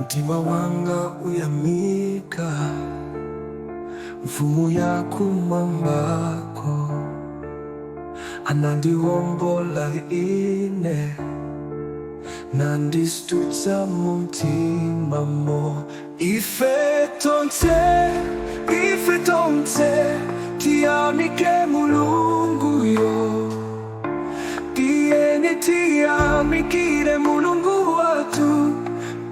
Mtima wanga uyamika mfumu yakumwambako, anandiwombola ine, nanditulutsa mumdimamo. Ife tonse, ife tonse, tiyamike Mulunguyo. Tiyeni tiyamikire Mulungu wathu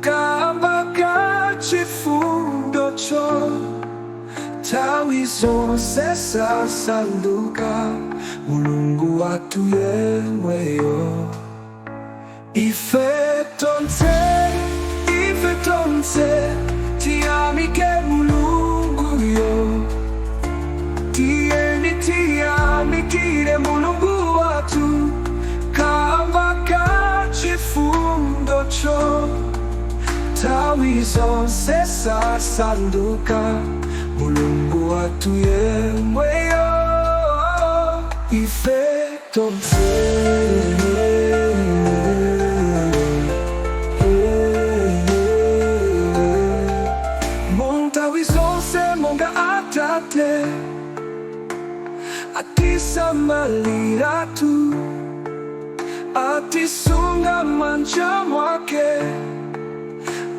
kamba ka chifundocho. Nthawi zonse sasanduka, Mulungu wathu yemweyo. Ife tonse, ife tonse, tiyamike Mulunguyo. Tiyeni tiyamikire Mulungu wathu kamba ka chifundocho. Nthawi zonse sasanduka, Mulungu wathu yemweyo. Ife tonse. Nthawi zonse monga atate atisamaliratu, atisunga m'manja mwake,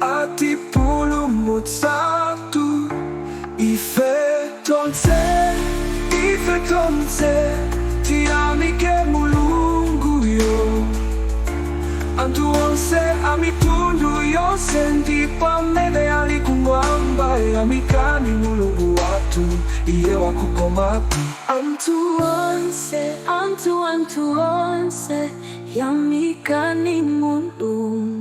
atipulumutsatu. Ife tonse, ife tonse, tiyamike Mulunguyo. Anthu onse amitundu yonse ndipo amene ali kumwamba, yamikani Mulungu wathu, iye wakukomatu. Anthu onse, anthu, anthu onse, yamikani Mulungu.